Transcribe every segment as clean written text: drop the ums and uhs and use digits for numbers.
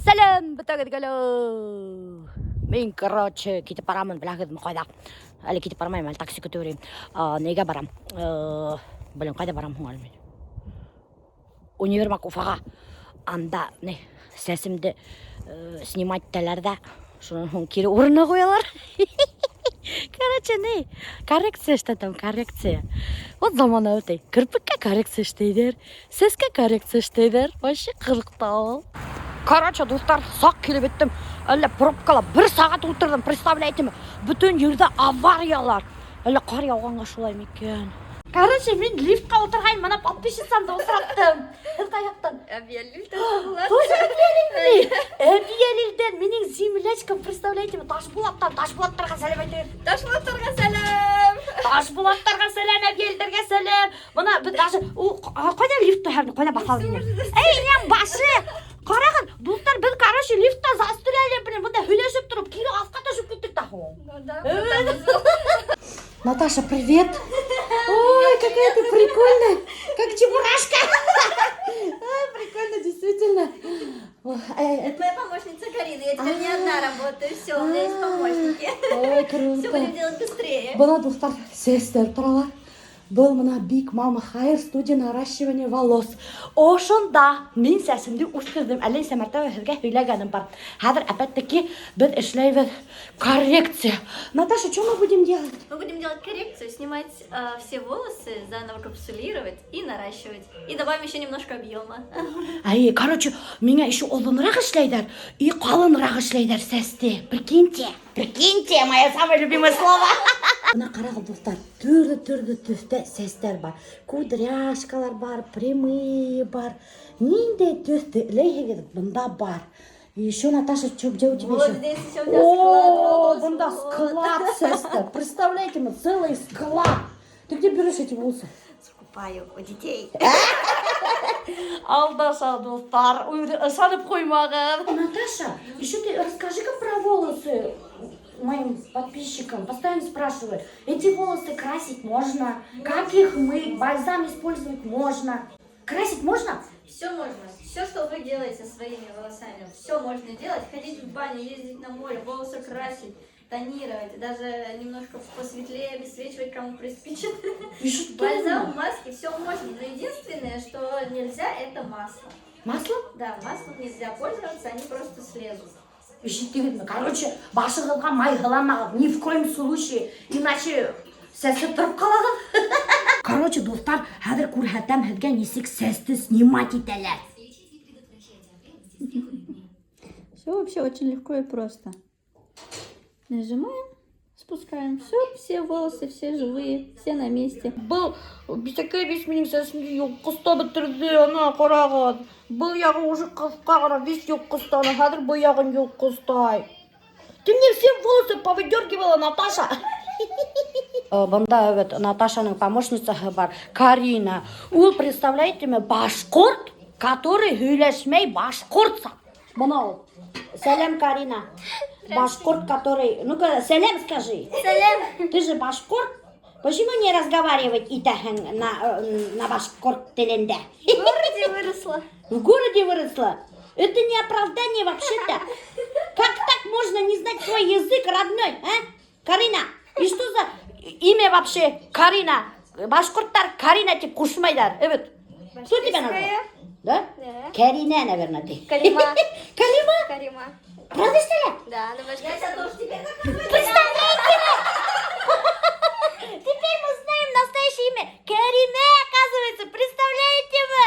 Сәләм бөтәгеҙгә лә. Мин, короче, китеп барамын, беләһегеҙме ҡайҙа? Әле китеп бармайым, әле такси көтөп йөрөйөм. Нигә барам? Блин, ҡайҙа барам һуң әле мин? Универмаг Уфаға. Анда ни, сәсемде снимать итәләр ҙә, шунан һуң кире урынына ҡуялар. Короче, ни, коррекция эшләтәм, коррекция. Вот замана үтә. Керпеккә коррекция эшләйҙәр, сәскә коррекция эшләйҙәр. Вообще ҡыҙыҡ та ул. Короче, дуҫтар, саҡ килеп еттем. Әллә пробкала бер сәғәт ултырҙым, представляете? Бөтөн ерҙә авариялар. Әллә ҡар яуғанға шулай микән? Короче, мин лифтҡа ултырғайным, бына подписчицамды осраттым. Һеҙ ҡай яҡтан? Әбйәлилдән була. Тоже Әбйәлилме? Әбйәлилдән минең землячкам, представляете, Ташбулаттан, Ташбулаттарға сәләм әйтегеҙ. Ташбулаттарға сәләм. Ташбулаттарға сәләм, Әбйәлилдәргә сәләм. Бына беҙ даже ҡайҙа лифтта һәм ҡайҙа баҫалар ине? Эй, инәң башы! Ҡарағыҙ, дуҫтар, беҙ, короче, лифтта застряли, блин, бында һөйләшеп тороп, кире аҫҡа төшөп киттек тә һуң. Ну да. Наташа, привет! Ой, какая ты прикольная, как чебурашка. Ай, прикольно, действительно. Ой, Это моя помощница Карина. Я теперь не одна работаю. Все, у меня есть помощники. Ой, Все круто. будем делать быстрее. Бына, дуҫтар, сәстәр торалар. Был бына Big Mama Hair студия наращивание волос. Ошонда мин сәсемде үҫтерҙем. Әллә нисә мәртәбә һеҙгә һөйләгәнем бар. Хәҙер опять-таки беҙ эшләйбеҙ коррекция. Наташа, что мы будем делать? Мы будем делать коррекцию, снимать все волосы, заново капсулировать и наращивать. И добавим еще немножко объема. Ай, короче, миңә еще оҙонораҡ эшләйҙәр и ҡалыныраҡ эшләйҙәр сәсте. Прикиньте, прикиньте, мое самое любимое слово. Бына ҡарағыҙ, дуҫтар, төрлө-төрлө төҫтә сәстәр бар. Кудряшкалар бар, прямые бар. Ниндәй төҫ теләйһегеҙ, бында бар. И еще, Наташа, что, где у тебя Вот еще? здесь еще у меня склад О, волос. бында Вот. склад сәстәр. Представляете, мы целый склад. Ты где берешь эти волосы? Скупаю у детей. Алдаша, дуҫтар, ышанып ҡуймағыҙ. Наташа, еще ты расскажи-ка про волосы моим подписчикам. Постоянно спрашивают. Эти волосы красить можно? Как их мыть? Бальзам использовать можно? Красить можно? Все можно. Все, что вы делаете своими волосами, все можно делать. Ходить в баню, ездить на море, волосы красить, тонировать, даже немножко посветлее обесцвечивать, кому приспичит. И что? Бальзам, маски, все можно. Но единственное, что нельзя, это масло. Масло? Да, маслом нельзя пользоваться, они просто слезут. Ишеттегеҙме? Короче, башығыҙға май һыламағыҙ. Ни в коем случае. Иначе сәсе тороп ҡалағыҙ. Короче, дуҫтар, хәҙер күрһәтәм һеҙгә нисек сәсте снимать итәләр. Все вообще очень легко и просто. Нажимаем, спускаем. Все, все волосы, все живые, все на месте. Был бисәкәй весь минең сәсемде йолҡослап бөтөрҙө, ана ҡарағыҙ. Был яғы уже ҡыҫҡа ғына, весь йолҡосланы, хәҙер был яғын йолҡослай. Ты мне все волосы повыдергивала, Наташа. Бында вот Наташаның помощницаһы бар, Карина. Ул, представляете ме, башҡорт, который һөйләшмәй башҡортса. Бына ул. Сәләм, Карина. Башҡорт, который... Ну-ка, сәләм скажи. Сәләм! Ты же башҡорт. Почему не разговаривать итәһең на башҡорт телендә? В городе выросла. В городе выросла. Это не оправдание вообще-то. Как так можно не знать свой язык родной, а? Карина, и что за имя вообще Карина? Башҡорттар Карина тип ҡушмайҙар. Evet. Кто тебя назвал? Да? Да. Карина, наверное, ты. Калима. Калима? Карима. Правда, что ли? Да, на башкирском. Я тоже тебе Представляете? Теперь мы знаем настоящее имя. Карине, оказывается. Представляете вы?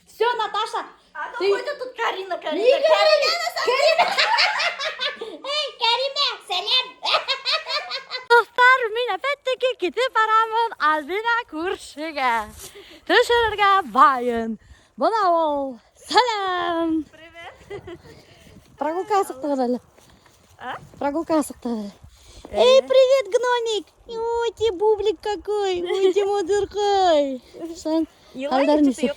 Все, Наташа. А то Ты- ходят тут Карина, Карина. Не говори. Карина. Эй, Кариме, сәләм. Дуҫтар, мин опять-таки китеп барамын Альбина күршегә. Төшөрөргә вайн. Бына ул. Сәләм. Привет. Прогулкаға сыҡтығыҙ әле. А? Прогулкаға сыҡтығыҙ әле. Эй, привет, гномик! Ой, ты бублик какой! Ой, ты матурҡай! Һин Хәлдәр нисек?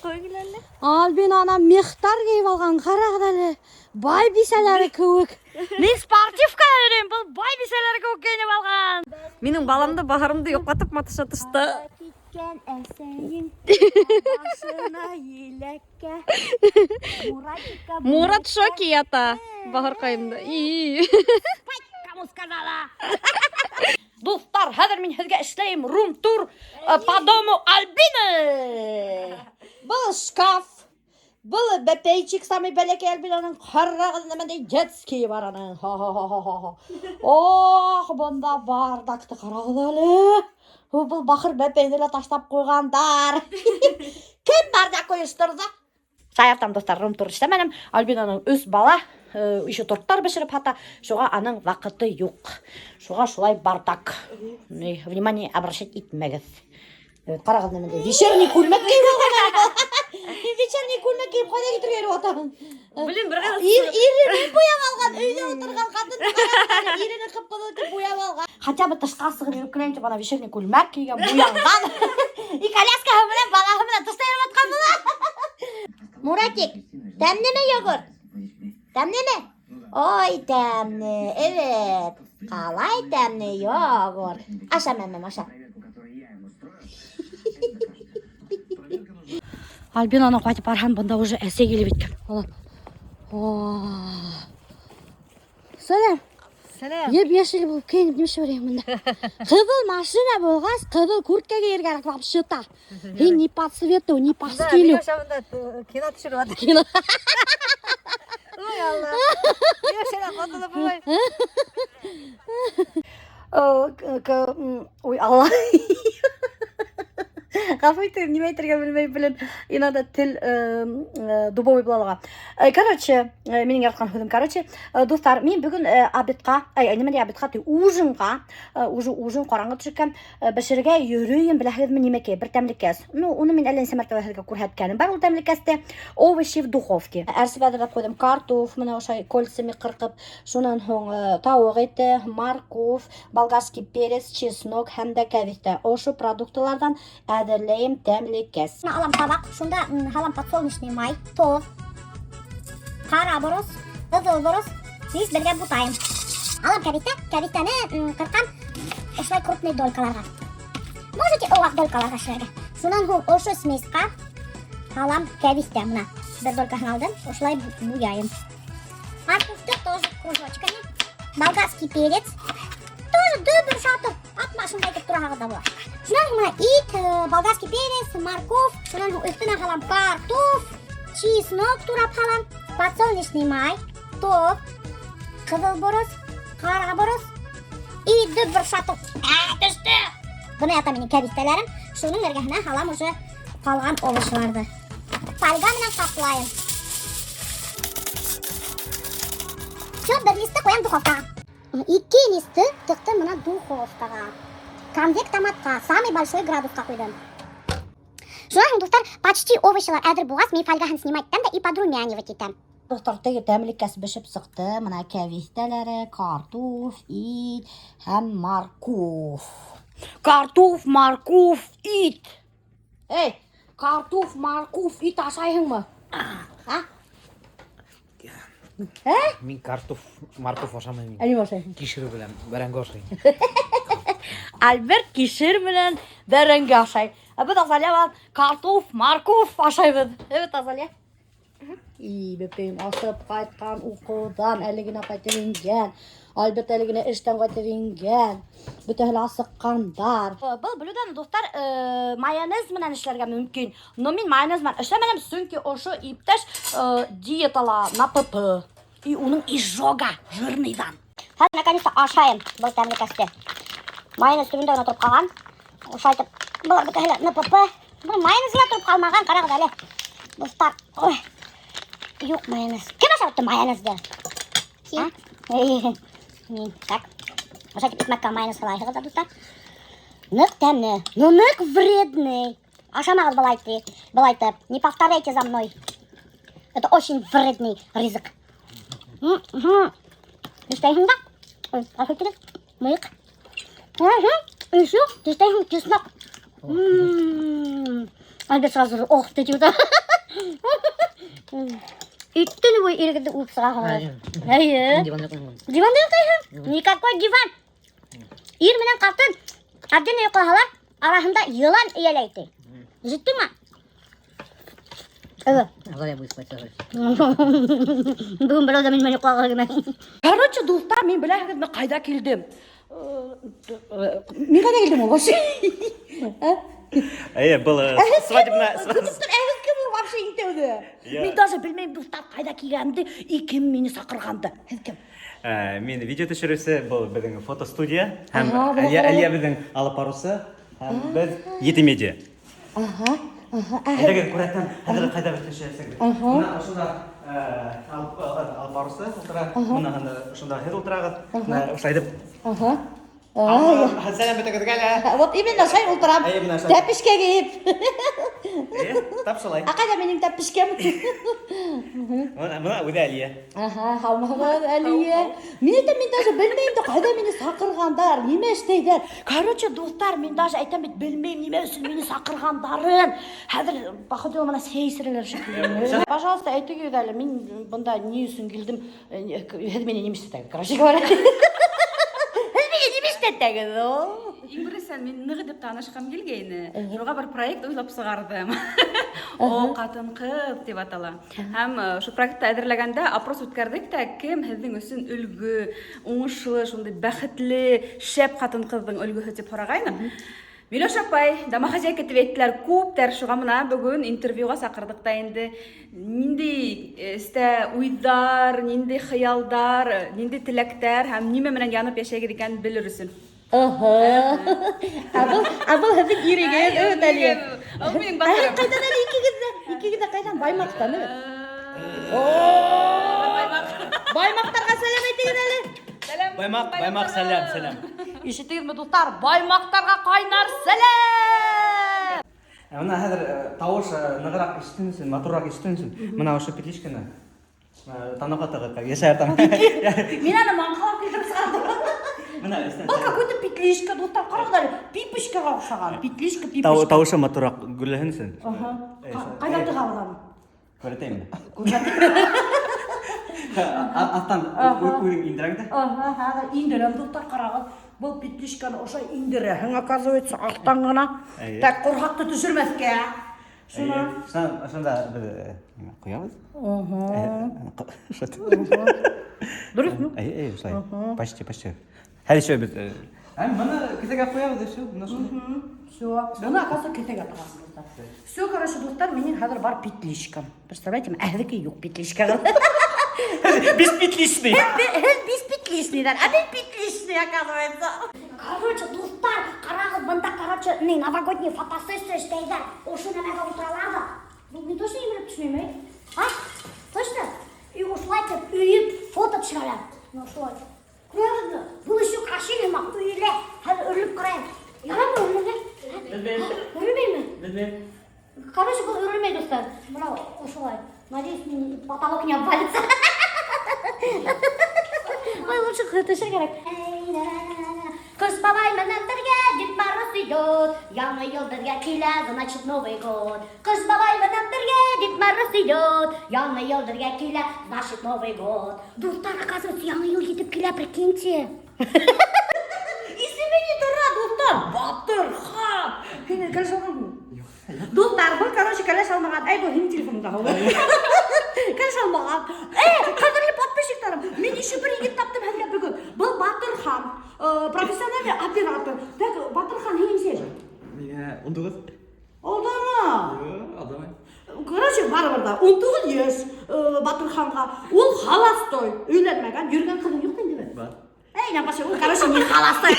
Альбина ана мехтар кейеп алған, ҡарағыҙ әле. Бай бисәләре кеүек. Мин спортивка йөрөйөм, был бай бисәләре кеүек кейенеп алған. Минең баламды, баһырымды йоҡлатып маташа тышта. Киткән әсәйем башына еләккә. Муратика Мурат в шоке ята. Бахырҡайымды. И. Кому сказала? Дуҫтар, хәҙер мин һеҙгә эшләйем рум-тур по дому Альбины. Был шкаф, был бәпәйчик самый бәләкәй Альбинаның, ҡарағыҙ, ниндәй детский бар аның. Ха-ха-ха-ха. Ох, бында бардакты ҡарағыҙ әле. Был бахыр бәпәйҙе лә ташлап ҡуйғандар. Кем бардак ойошторҙо? Шаяртам, дуҫтар, рум-тур эшләмәнем. Альбинаның өс бала, еще торттар бешереп һата, шуға аның ваҡыты юҡ. Шуға шулай бардак. Ни, внимание обращать итмәгеҙ. Ҡарағыҙ, ниндәй вечерний күлмәк кейеп алған әле был. Вечерний күлмәк кейеп ҡайҙа китергә йөрөп ятаһың? Блин, бер ғына Ирене буяп алған, өйҙә ултырған ҡатын ирене ҡып-ҡыҙыл итеп буяп алған. Хотя бы тышҡа сығып йөрөп киләйем тип, ана вечерний күлмәк кейгән, буянған. И коляскаһы менән, балаһы менән тышта йөрөп ятҡан була. Муратик, тәмлеме йогурт? Тәмлеме? Ой, тәмле, evet. Ҡалай тәмле йогурт. Аша, мәмәм, аша. Альбинаны ҡайтып барһам, бында уже әсәй килеп еткән. Сәләм. Сәләм. Йәп-йәшел булып кейенеп нимә эшләйһең бында? Ҡыҙыл машина булғас, ҡыҙыл куртка кейергә кәрәк вообще-то. Һин не по цвету, не по стилю. Кино төшөрөп ятыр. Кино. Ой, Алла. Миләүшәнән ҡотолоп булмай. Ой, Алла. Ғәфү итегеҙ, нимә әйтергә белмәй, блин. Иногда тел дубовый була алға. Короче, минең яратҡан һүҙем, короче, дуҫтар, мин бөгөн обедҡа, ай, нимә тип обедҡа, ти, ужинға, уже ужин ҡараңғы төшкән, бешерергә йөрөйөм, беләһегеҙме нимәкәй, бер тәмлекәс. Ну, уны мин әллә нисә мәртәбә һеҙгә күрһәткәнем бар ул тәмлекәсте. Овощи в духовке. Әрсеп әҙерләп ҡуйҙым картоф, мына ошай кольцами ҡырҡып, шунан һуң тауыҡ ите, морковь, болгарский перец, чеснок һәм дә кәбеҫтә. Ошо продуктыларҙан әҙерләйем тәмлекәс. Алам табаҡ, шунда һалам подсолнечный май, тоҙ, ҡара борос, ҡыҙыл борос, весь бергә бутайым. Алам кәбеҫтә, кәбеҫтәне ҡырҡам ошолай крупный долькаларға. Можете ваҡ долькаларға эшләргә. Шунан һуң ошо смесьҡа һалам кәбеҫтә, мына бер долькаһын алдым, ошолай буяйым. Морковты тоже кружочками, болгарский перец, тоже дөбөр шатып, атма шундай итеп тураһағыҙ ҙа була. Шунан һуң мына ит, болгарский перец, морковь, шунан һуң өҫтөнә һалам картоф, чеснок турап һалам, подсолнечный май, тоҙ, ҡыҙыл борос, ҡара борос и дөбөр шатып. Төштө! Бына ята минең кәбеҫтәләрем. Шуның эргәһенә һалам уже ҡалған овощларҙы. Фольга менән ҡаплайым. Всё, бер листы ҡуям духовкаға. Ике листы тыҡтым мына духовкаға. Конвектоматҡа, самый большой градусҡа ҡуйҙым. Шунан һуң, дуҫтар, почти овощилар әҙер булғас, мин фольгаһын снимать итәм дә и подрумянивать итәм. Дуҫтар, теге тәмлекәс бешеп сыҡты. Мына кәбеҫтәләре, картоф, ит һәм морковь. Картоф, морковь, ит. Эй, картоф, морковь, ит ашайһыңмы? А? Ә? Мин картоф, морковь ашамайым. Ә нимә ашайһың? Кишер белән бәрәңге ашайым. Альберт кишер менән бәрәңге ашай. Ә беҙ Азалия менән картоф, морковь ашайбыҙ. Evet, Азалия. И, бәпәйем асып ҡайтҡан уҡыуҙан, әле генә ҡайтып ингән. Альберт әле генә эштән ҡайтып ингән. Бөтәһе лә асыҡҡандар. Был блюданы, дуҫтар, майонез менән эшләргә мөмкин. Но мин майонез менән эшләмәнем, сөнки ошо иптәш диетала на ПП. И уның изжога жирныйҙан. Хәҙер наконец-то ашайым был тәмлекәсте. Майонез төбөндә генә тороп ҡалған. Ошайтып, былар бөтәһе лә на ПП. Был майонез ла тороп ҡалмаған, ҡарағыҙ әле. Дуҫтар, ой. Юҡ майонез. Кем ашап бөттө майонезды? Кем? А? Мин. Так. Ошайтып икмәккә майонез һалайһығыҙ ҙа, дуҫтар. Ныҡ тәмле, но ныҡ вредный. Ашамағыҙ былай итеп, былай итеп. Не повторяйте за мной. Это очень вредный ризыҡ. Тешләйһең дә. Ой, ғәфү итегеҙ. Мыйыҡ. Еще тешләйһең чеснок. Альберт сразу ох, ты чего-то. Ит төнө буйы ирегеҙҙе үбеп сығаһығыҙ. Эйе. Диванда йоҡлайым. Диванда йоҡлайһың? Никакой диван. Ир менән ҡатын отдельно йоҡлаһалар, араһында йылан эйәләй ти. Ишеттеңме? Әйҙә. Заря будет спать тоже. Бөгөн берәү ҙә минең менән йоҡларға гына. Короче, дуҫтар, мин беләһегеҙме, ҡайҙа килдем? Мин ҡайҙа килдем ул вообще? Эйе, был свадебная. Көтөп тор, ә һеҙ кем ул вообще иң тәүҙә? Я. Мин даже белмәйем, дуҫтар, ҡайҙа килгәнемде и кем мине саҡырғанды. Һеҙ кем? Мин видео төшөрөүсе, был беҙҙең фотостудия. Һәм Ага, был Әлиә, ҡарағыҙ. Әлиә беҙҙең алып барыусы. Һәм беҙ Ете медиа. Ага. Әйҙәгеҙ күрһәтәм, хәҙер ҡайҙа беҙ төшәсең. Бына ошонда алып барыусы ултыра. Бына ошонда һеҙ ултырағыҙ. Бына ошолай итеп. Ага. Сәләм бөтәгеҙгә лә. Вот именно шулай ултырам. Эйе, бына шулай. Тәпешкә кейеп. Эйе, тап шулай. Ә ҡайҙа минең тәпешкәм? Бына үҙе Әлиә. Ага, һаумыһығыҙ, Әлиә. Мин әйтәм, мин даже белмәйем дә ҡайҙа мине саҡырғандар, нимә эшләйҙәр. Короче, дуҫтар, мин даже әйтәм бит, белмәйем нимә өсөн мине саҡырғандарын. Хәҙер, походу, бына сәй эсерәләр шикелле. Пожалуйста, әйтегеҙ әле, мин бында ни өсөн килдем? Һеҙ мине нимә эшләтәгеҙ, короче говоря. Һеҙ мине нимә эшләтәгеҙ ул? Иң беренсенән, мин ныҡ итеп танышҡым килгәйне. Шуға бер проект уйлап сығарҙым. О, ҡатын-ҡыҙ тип атала. Һәм ошо проектты әҙерләгәндә опрос үткәрҙек тә, кем һеҙҙең өсөн өлгө, уңышлы, шундай бәхетле, шәп ҡатын-ҡыҙҙың өлгөһө тип һорағайным. Миләүшә апай, домохозяйка тип әйттеләр күптәр, шуға бына бөгөн интервьюға саҡырҙыҡ та инде. Ниндәй эстә уйҙар, ниндәй хыялдар, ниндәй теләктәр һәм нимә менән янып йәшәгеҙ икәнен белер өсөн. Ага. Ә был һеҙҙең ирегеҙ, әйт әле. Ул минең Ә батырым. ҡайҙан әле икегеҙ ҙә? Икегеҙ ҙә ҡайҙан? Баймаҡтан, әйме? Баймаҡтарға сәләм әйтегеҙ әле. Сәләм. Баймаҡ, Баймаҡ, сәләм, сәләм. Ишеттегеҙме, дуҫтар? Баймаҡтарға ҡайнар сәләм! Бына хәҙер тауыш нығыраҡ ишетһен өсөн, матурыраҡ ишетһен өсөн, бына ошо петличканы танаға тығып, йәшәртәм. Мин аны маңҡалап килтереп сығарҙым. Бына өҫтән. Был какой-то петличка, дуҫтар, ҡарағыҙ әле, пипочкаға оҡшаған. Петличка, пипочка. Тауышы матурыраҡ гөрләһен өсөн. Ага. Ҡайҙа тығабыҙ аны? Күрһәтәйемме? Аҫтан үҙең индерәң дә. Ага, хәҙер индерәм, дуҫтар, ҡарағыҙ. Был петличканы ошо индерәһең, оказывается, аҫтан ғына. Эйе. Так, ҡорһаҡты төшөрмәҫкә. Шуны. Шунда беҙ ҡуябыҙ. Дөрөҫмө? Эйе, эйе, шулай. Почти, почти. Хәҙер еще беҙ Һәм быны кеҫәгә ҡуябыҙ, и все, бына шулай. Все. Быны, оказывается, кеҫәгә тығасың, дуҫтар. Все, короче, дуҫтар, минең хәҙер бар петличкам. Представляете, ә һеҙҙеке юҡ петличка. Беспетличный. Һеҙ беспетличныйҙар, ә мин петличный, оказывается. Короче, дуҫтар, ҡарағыҙ, бында, короче, ни, новогодний фотосессия эшләйҙәр. Ошо нәмәгә ултыралар ҙа. Мин точно емереп төшмәйем, әй? А? Точно? И ошолай итеп өйөп фото төшөрәләр. Бына ошолай. Күрәһегеҙме? Был еще красивый һымаҡ өйөлә. Хәҙер өрөлөп ҡарайым. Яраймы өрөлөргә? Белмәйем. Өрөлмәйме? Белмәйем. Короче, был өрөлмәй, дуҫтар. Бына ошолай. Надеюсь, мин потолок не обвалится. Ой, лучше төшөр кәрәк. Ҡыш бабай менән бергә Дед Мороз идет. Яңы йыл беҙгә килә, значит, Новый год. Ҡыш бабай менән бергә Дед Мороз идет. Яңы йыл беҙгә килә, значит, Новый год. Дуҫтар, оказывается, яңы йыл етеп килә, прикиньте. Исеме ни тора, дуҫтар? Батырхан. Һин кәләш алғанһың? Дуҫтар, был, короче, кәләш алмаған. Әй, был һинең телефоныңда. Кәләш алмаған. Эй, ҡәҙерле подписчиктарым, мин еще бер егет таптым һеҙгә бөгөн. Был Батырхан, профессиональный оператор. Так, Батырхан, һинең нисә йәшең? Миңә 19. Алдама. Юҡ, алдамай. Короче, барыбер ҙа 19 йәш Батырханға. Ул холостой, өйләнмәгән, йөрөгән ҡыҙың юҡ инде. Бар. Эй, яңғышы, ул, короче, не холостой.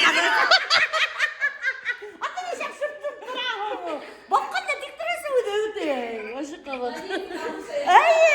Аты нисек шырттырып тораһың? Баҡҡанда тик торасың үҙе үтә. Вообще ҡыҙыҡ. Эйе.